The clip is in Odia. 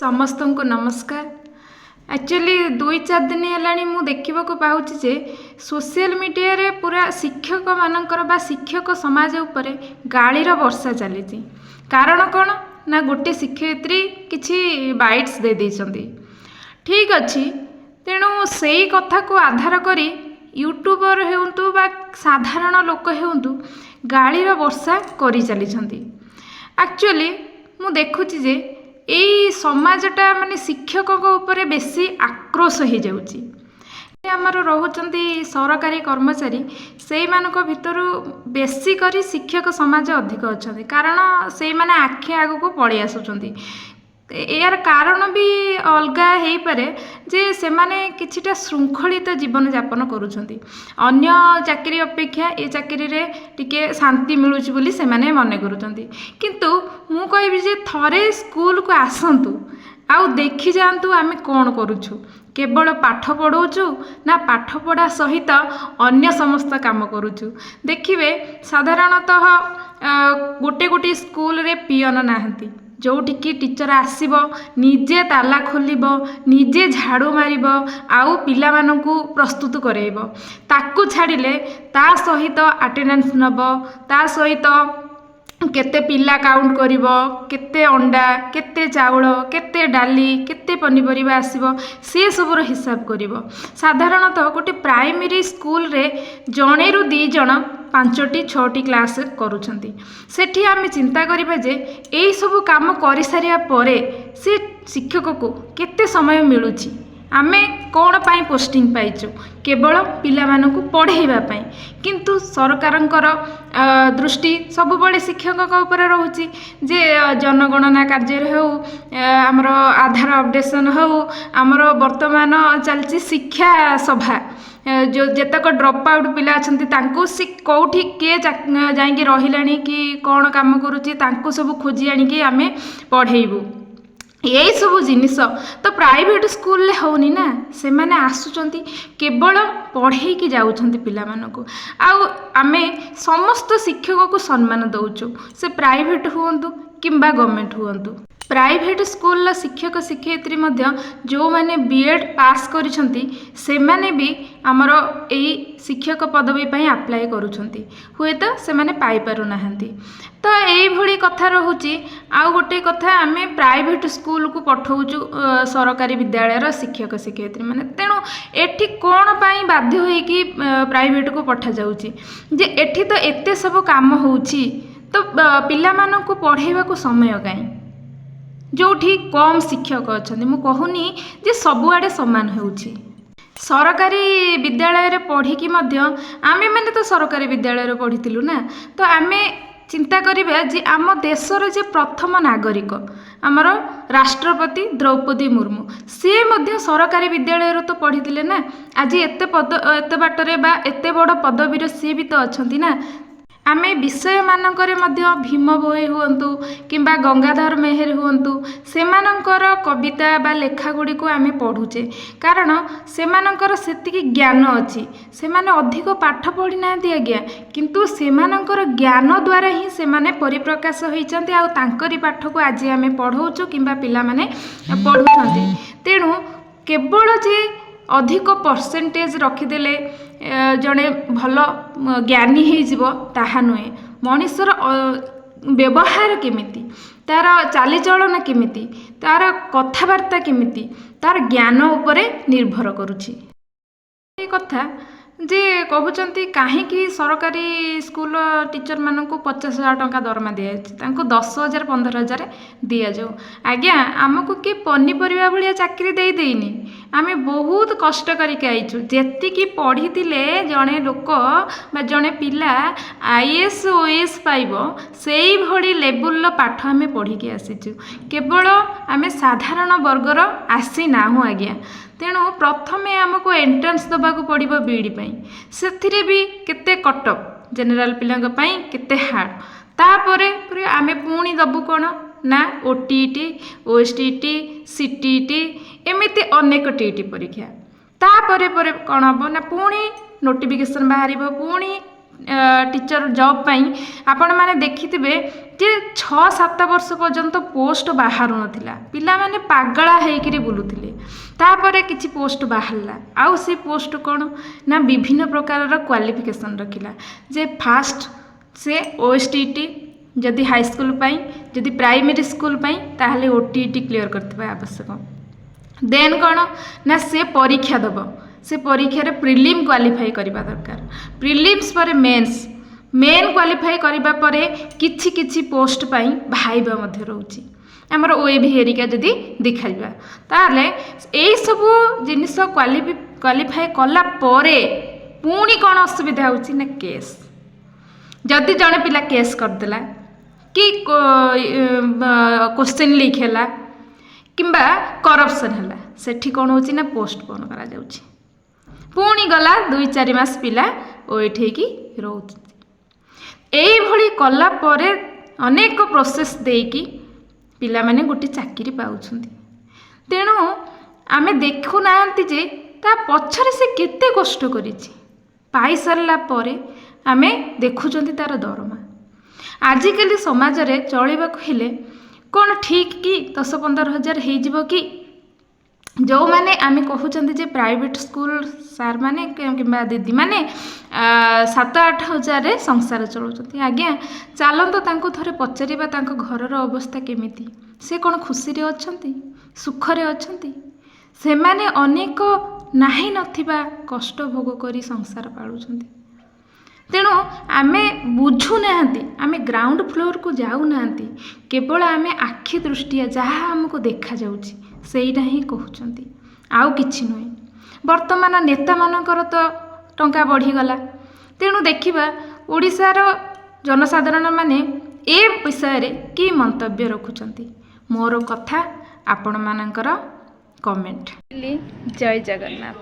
ସମସ୍ତଙ୍କୁ ନମସ୍କାର। ଆକ୍ଚୁଆଲି 2-4 ଦିନ ହେଲାଣି ମୁଁ ଦେଖିବାକୁ ପାଉଛି ଯେ ସୋସିଆଲ ମିଡ଼ିଆରେ ପୁରା ଶିକ୍ଷକମାନଙ୍କର ବା ଶିକ୍ଷକ ସମାଜ ଉପରେ ଗାଳିର ବର୍ଷା ଚାଲିଛି। କାରଣ କ'ଣ ନା ଗୋଟେ ଶିକ୍ଷୟିତ୍ରୀ କିଛି ବାଇଟ୍ସ ଦେଇ ଦେଇଛନ୍ତି। ଠିକ୍ ଅଛି, ତେଣୁ ସେଇ କଥାକୁ ଆଧାର କରି ୟୁଟ୍ୟୁବର ହୁଅନ୍ତୁ ବା ସାଧାରଣ ଲୋକ ହୁଅନ୍ତୁ, ଗାଳିର ବର୍ଷା କରିଚାଲିଛନ୍ତି। ଆକ୍ଚୁଆଲି ମୁଁ ଦେଖୁଛି ଯେ ଏଇ ସମାଜଟା ମାନେ ଶିକ୍ଷକଙ୍କ ଉପରେ ବେଶୀ ଆକ୍ରୋଶ ହେଇଯାଉଛି। ଆମର ରହୁଛନ୍ତି ସରକାରୀ କର୍ମଚାରୀ, ସେଇମାନଙ୍କ ଭିତରୁ ବେଶୀ କରି ଶିକ୍ଷକ ସମାଜ ଅଧିକ ଅଛନ୍ତି, କାରଣ ସେଇମାନେ ଆଖି ଆଗକୁ ପଳେଇ ଆସୁଛନ୍ତି। ଏହାର କାରଣ ବି ଅଲଗା ହେଇପାରେ ଯେ ସେମାନେ କିଛିଟା ଶୃଙ୍ଖଳିତ ଜୀବନଯାପନ କରୁଛନ୍ତି। ଅନ୍ୟ ଚାକିରି ଅପେକ୍ଷା ଏ ଚାକିରିରେ ଟିକେ ଶାନ୍ତି ମିଳୁଛି ବୋଲି ସେମାନେ ମନେ କରୁଛନ୍ତି। କିନ୍ତୁ ମୁଁ କହିବି ଯେ ଥରେ ସ୍କୁଲକୁ ଆସନ୍ତୁ ଆଉ ଦେଖିଯାଆନ୍ତୁ ଆମେ କ'ଣ କରୁଛୁ। କେବଳ ପାଠ ପଢ଼ାଉଛୁ ନା ପାଠ ପଢ଼ା ସହିତ ଅନ୍ୟ ସମସ୍ତ କାମ କରୁଛୁ, ଦେଖିବେ। ସାଧାରଣତଃ ଗୋଟେ ଗୋଟିଏ ସ୍କୁଲରେ ପିଅନ ନାହାନ୍ତି, ଯେଉଁଠିକି ଟିଚର ଆସିବ, ନିଜେ ତାଲା ଖୋଲିବ, ନିଜେ ଝାଡ଼ୁ ମାରିବ ଆଉ ପିଲାମାନଙ୍କୁ ପ୍ରସ୍ତୁତ କରାଇବ। ତାକୁ ଛାଡ଼ିଲେ ତା ସହିତ ଆଟେଣ୍ଡାନ୍ସ ନେବ, ତା ସହିତ କେତେ ପିଲା କାଉଣ୍ଟ କରିବ, କେତେ ଅଣ୍ଡା, କେତେ ଚାଉଳ, କେତେ ଡାଲି, କେତେ ପନିପରିବା ଆସିବ, ସେ ସବୁର ହିସାବ କରିବ। ସାଧାରଣତଃ ଗୋଟେ ପ୍ରାଇମେରୀ ସ୍କୁଲରେ ଜଣେରୁ ଦୁଇ ଜଣ ପାଞ୍ଚଟି ଛଅଟି କ୍ଲାସ୍ କରୁଛନ୍ତି। ସେଠି ଆମେ ଚିନ୍ତା କରିବା ଯେ ଏଇସବୁ କାମ କରିସାରିବା ପରେ ସେ ଶିକ୍ଷକକୁ କେତେ ସମୟ ମିଳୁଛି? ଆମେ କ'ଣ ପାଇଁ ପୋଷ୍ଟିଂ ପାଇଛୁ? କେବଳ ପିଲାମାନଙ୍କୁ ପଢ଼େଇବା ପାଇଁ। କିନ୍ତୁ ସରକାରଙ୍କର ଦୃଷ୍ଟି ସବୁବେଳେ ଶିକ୍ଷକଙ୍କ ଉପରେ ରହୁଛି ଯେ ଜନଗଣନା କାର୍ଯ୍ୟରେ ହେଉ, ଆମର ଆଧାର ଅପଡ଼େସନ୍ ହେଉ, ଆମର ବର୍ତ୍ତମାନ ଚାଲିଛି ଶିକ୍ଷା ସଭା, ଯେଉଁ ଯେତେକ ଡ୍ରପ୍ ଆଉଟ୍ ପିଲା ଅଛନ୍ତି, ତାଙ୍କୁ ସେ କେଉଁଠି କିଏ ଯାଇକି ରହିଲାଣି କି କ'ଣ କାମ କରୁଛି, ତାଙ୍କୁ ସବୁ ଖୋଜି ଆଣିକି ଆମେ ପଢ଼େଇବୁ। ଏଇସବୁ ଜିନିଷ ତ ପ୍ରାଇଭେଟ୍ ସ୍କୁଲରେ ହେଉନି ନା। ସେମାନେ ଆସୁଛନ୍ତି, କେବଳ ପଢ଼େଇକି ଯାଉଛନ୍ତି ପିଲାମାନଙ୍କୁ। ଆଉ ଆମେ ସମସ୍ତ ଶିକ୍ଷକକୁ ସମ୍ମାନ ଦେଉଛୁ, ସେ ପ୍ରାଇଭେଟ୍ ହୁଅନ୍ତୁ କିମ୍ବା ଗଭର୍ଣ୍ଣମେଣ୍ଟ ହୁଅନ୍ତୁ। ପ୍ରାଇଭେଟ୍ ସ୍କୁଲର ଶିକ୍ଷକ ଶିକ୍ଷୟିତ୍ରୀ ମଧ୍ୟ ଯେଉଁମାନେ ବି.ଏଡ଼୍ ପାସ୍ କରିଛନ୍ତି, ସେମାନେ ବି ଆମର ଏଇ ଶିକ୍ଷକ ପଦବୀ ପାଇଁ ଆପ୍ଲାଏ କରୁଛନ୍ତି। ହୁଏତ ସେମାନେ ପାଇପାରୁନାହାନ୍ତି। ତ ଏଇଭଳି କଥା ରହୁଛି। ଆଉ ଗୋଟେ କଥା, ଆମେ ପ୍ରାଇଭେଟ୍ ସ୍କୁଲକୁ ପଠାଉଛୁ ସରକାରୀ ବିଦ୍ୟାଳୟର ଶିକ୍ଷକ ଶିକ୍ଷୟିତ୍ରୀ ମାନେ। ତେଣୁ ଏଠି କ'ଣ ପାଇଁ ବାଧ୍ୟ ହୋଇକି ପ୍ରାଇଭେଟ୍କୁ ପଠାଯାଉଛି ଯେ ଏଠି ତ ଏତେ ସବୁ କାମ ହେଉଛି, ତ ପିଲାମାନଙ୍କୁ ପଢ଼େଇବାକୁ ସମୟ କାହିଁ, ଯେଉଁଠି କମ୍ ଶିକ୍ଷକ ଅଛନ୍ତି? ମୁଁ କହୁନି ଯେ ସବୁଆଡ଼େ ସମାନ ହେଉଛି। ସରକାରୀ ବିଦ୍ୟାଳୟରେ ପଢ଼ିକି ମଧ୍ୟ ଆମେମାନେ ତ ସରକାରୀ ବିଦ୍ୟାଳୟରେ ପଢ଼ିଥିଲୁ ନା। ତ ଆମେ ଚିନ୍ତା କରିବା ଯେ ଆମ ଦେଶର ଯେ ପ୍ରଥମ ନାଗରିକ, ଆମର ରାଷ୍ଟ୍ରପତି ଦ୍ରୌପଦୀ ମୁର୍ମୁ, ସିଏ ମଧ୍ୟ ସରକାରୀ ବିଦ୍ୟାଳୟରୁ ତ ପଢ଼ିଥିଲେ ନା। ଆଜି ଏତେ ପଦ, ଏତେ ବାଟରେ ବା ଏତେ ବଡ଼ ପଦବୀରେ ସିଏ ବି ତ ଅଛନ୍ତି ନା। ଆମେ ବିଷୟମାନଙ୍କରେ ମଧ୍ୟ ଭୀମ ଭୋଇ ହୁଅନ୍ତୁ କିମ୍ବା ଗଙ୍ଗାଧର ମେହେର ହୁଅନ୍ତୁ, ସେମାନଙ୍କର କବିତା ବା ଲେଖା ଗୁଡ଼ିକୁ ଆମେ ପଢ଼ୁଛେ, କାରଣ ସେମାନଙ୍କର ସେତିକି ଜ୍ଞାନ ଅଛି। ସେମାନେ ଅଧିକ ପାଠ ପଢ଼ିନାହାନ୍ତି ଆଜ୍ଞା, କିନ୍ତୁ ସେମାନଙ୍କର ଜ୍ଞାନ ଦ୍ୱାରା ହିଁ ସେମାନେ ପରିପ୍ରକାଶ ହୋଇଛନ୍ତି ଆଉ ତାଙ୍କରି ପାଠକୁ ଆଜି ଆମେ ପଢ଼ଉଛୁ କିମ୍ବା ପିଲାମାନେ ପଢ଼ୁଛନ୍ତି। ତେଣୁ କେବଳ ଯେ ଅଧିକ ପରସେଣ୍ଟେଜ୍ ରଖିଦେଲେ ଜଣେ ଭଲ ଜ୍ଞାନୀ ହେଇଯିବ, ତାହା ନୁହେଁ। ମଣିଷର ବ୍ୟବହାର କେମିତି, ତା'ର ଚାଲିଚଳନ କେମିତି, ତା'ର କଥାବାର୍ତ୍ତା କେମିତି, ତା'ର ଜ୍ଞାନ ଉପରେ ନିର୍ଭର କରୁଛି। ଏ କଥା ଯେ କହୁଛନ୍ତି, କାହିଁକି ସରକାରୀ ସ୍କୁଲର ଟିଚରମାନଙ୍କୁ 50,000 ଟଙ୍କା ଦରମା ଦିଆଯାଉଛି, ତାଙ୍କୁ 10,000, 15,000 ଦିଆଯାଉ। ଆଜ୍ଞା, ଆମକୁ କିଏ ପନିପରିବା ଭଳିଆ ଚାକିରି ଦେଇ ଦେଇନି। ଆମେ ବହୁତ କଷ୍ଟ କରିକି ଆଇଛୁ। ଯେତିକି ପଢ଼ିଥିଲେ ଜଣେ ଲୋକ ବା ଜଣେ ପିଲା ଆଇଏଏସ୍, ଓଏଏସ୍ ପାଇବ, ସେଇଭଳି ଲେବୁଲର ପାଠ ଆମେ ପଢ଼ିକି ଆସିଛୁ। କେବଳ ଆମେ ସାଧାରଣ ବର୍ଗର ଆସିନାହୁଁ ଆଜ୍ଞା। ତେଣୁ ପ୍ରଥମେ ଆମକୁ ଏଣ୍ଟ୍ରାନ୍ସ ଦେବାକୁ ପଡ଼ିବ ବିଇଡ଼ି ପାଇଁ। ସେଥିରେ ବି କେତେ କଟଅଫ୍, ଜେନେରାଲ ପିଲାଙ୍କ ପାଇଁ କେତେ ହାର୍ଡ଼। ତାପରେ ପରେ ଆମେ ପୁଣି ଦେବୁ କ'ଣ ନା ଓଟିଇଟି, ଓଏସଟିଇଟି, ସିଟିଇଟି, ଏମିତି ଅନେକ ଟିଇଟି ପରୀକ୍ଷା। ତାପରେ ପରେ କ'ଣ ହେବ ନା ପୁଣି ନୋଟିଫିକେସନ୍ ବାହାରିବ, ପୁଣି ଟିଚର ଜବ୍ ପାଇଁ ଆପଣମାନେ ଦେଖିଥିବେ ଯେ 6-7 ବର୍ଷ ପର୍ଯ୍ୟନ୍ତ ପୋଷ୍ଟ ବାହାରୁନଥିଲା। ପିଲାମାନେ ପାଗଳା ହେଇକିରି ବୁଲୁଥିଲେ। ତାପରେ କିଛି ପୋଷ୍ଟ ବାହାରିଲା। ଆଉ ସେ ପୋଷ୍ଟ କ'ଣ ନା ବିଭିନ୍ନ ପ୍ରକାରର କ୍ୱାଲିଫିକେସନ୍ ରଖିଲା ଯେ ଫାଷ୍ଟ ସେ ଓଏସଟିଇଟି, ଯଦି ହାଇସ୍କୁଲ ପାଇଁ, ଯଦି ପ୍ରାଇମେରୀ ସ୍କୁଲ ପାଇଁ, ତାହେଲେ ଓଟିଇଟି କ୍ଲିୟର କରିଥିବା ଆବଶ୍ୟକ। ଦେନ୍ କ'ଣ ନା ସେ ପରୀକ୍ଷା ଦେବ। ସେ ପରୀକ୍ଷାରେ ପ୍ରିଲିମ୍ କ୍ୱାଲିଫାଇ କରିବା ଦରକାର। ପ୍ରିଲିମ୍ସ ପରେ ମେନ୍ସ। ମେନ୍ କ୍ୱାଲିଫାଇ କରିବା ପରେ କିଛି କିଛି ପୋଷ୍ଟ ପାଇଁ ଭାଇବା ମଧ୍ୟ ରହୁଛି। ଆମର ଓଏଭି ହେରିକା ଯଦି ଦେଖାଯିବା, ତାହେଲେ ଏଇସବୁ ଜିନିଷ କ୍ୱାଲିଫାଏ କଲା ପରେ ପୁଣି କ'ଣ ଅସୁବିଧା ହେଉଛି ନା କେସ୍। ଯଦି ଜଣେ ପିଲା କେସ୍ କରିଦେଲା କି କୋଶ୍ଚିନ୍ ଲିକ୍ ହେଲା କିମ୍ବା କରପସନ୍ ହେଲା, ସେଠି କ'ଣ ହେଉଛି ନା ପୋଷ୍ଟପୋନ୍ କରାଯାଉଛି। ପୁଣି ଗଲା 2-4 ମାସ ପିଲା ୱେଟ୍ ହେଇକି ରହୁଛନ୍ତି। ଏଇଭଳି କଲା ପରେ ଅନେକ ପ୍ରୋସେସ୍ ଦେଇକି ପିଲାମାନେ ଗୋଟେ ଚାକିରି ପାଉଛନ୍ତି। ତେଣୁ ଆମେ ଦେଖୁନାହାନ୍ତି ଯେ ତା ପଛରେ ସେ କେତେ କଷ୍ଟ କରିଛି। ପାଇସାରିଲା ପରେ ଆମେ ଦେଖୁଛନ୍ତି ତା'ର ଦରମା। ଆଜିକାଲି ସମାଜରେ ଚଳିବାକୁ ହେଲେ କ'ଣ ଠିକ୍ କି 10-15 ହଜାର ହେଇଯିବ କି? ଯେଉଁମାନେ ଆମେ କହୁଛନ୍ତି ଯେ ପ୍ରାଇଭେଟ୍ ସ୍କୁଲ ସାର୍ମାନେ କିମ୍ବା ଦିଦିମାନେ 7-8 ହଜାରରେ ସଂସାର ଚଳାଉଛନ୍ତି, ଆଜ୍ଞା ଚାଲନ୍ତୁ ତାଙ୍କୁ ଥରେ ପଚାରିବା, ତାଙ୍କ ଘରର ଅବସ୍ଥା କେମିତି? ସେ କ'ଣ ଖୁସିରେ ଅଛନ୍ତି? ସୁଖରେ ଅଛନ୍ତି? ସେମାନେ ଅନେକ ନାହିଁ ନଥିବା କଷ୍ଟ ଭୋଗ କରି ସଂସାର ପାଳୁଛନ୍ତି। ତେଣୁ ଆମେ ବୁଝୁନାହାନ୍ତି, ଆମେ ଗ୍ରାଉଣ୍ଡ ଫ୍ଲୋରକୁ ଯାଉନାହାନ୍ତି। କେବଳ ଆମେ ଆଖି ଦୃଷ୍ଟିଆ ଯାହା ଆମକୁ ଦେଖାଯାଉଛି, ସେଇଟା ହିଁ କହୁଛନ୍ତି, ଆଉ କିଛି ନୁହେଁ। ବର୍ତ୍ତମାନ ନେତାମାନଙ୍କର ତ ଟଙ୍କା ବଢ଼ିଗଲା। ତେଣୁ ଦେଖିବା ଓଡ଼ିଶାର ଜନସାଧାରଣମାନେ ଏ ବିଷୟରେ କି ମନ୍ତବ୍ୟ ରଖୁଛନ୍ତି। ମୋର କଥା, ଆପଣମାନଙ୍କର କମେଣ୍ଟ। ଜୟ ଜଗନ୍ନାଥ।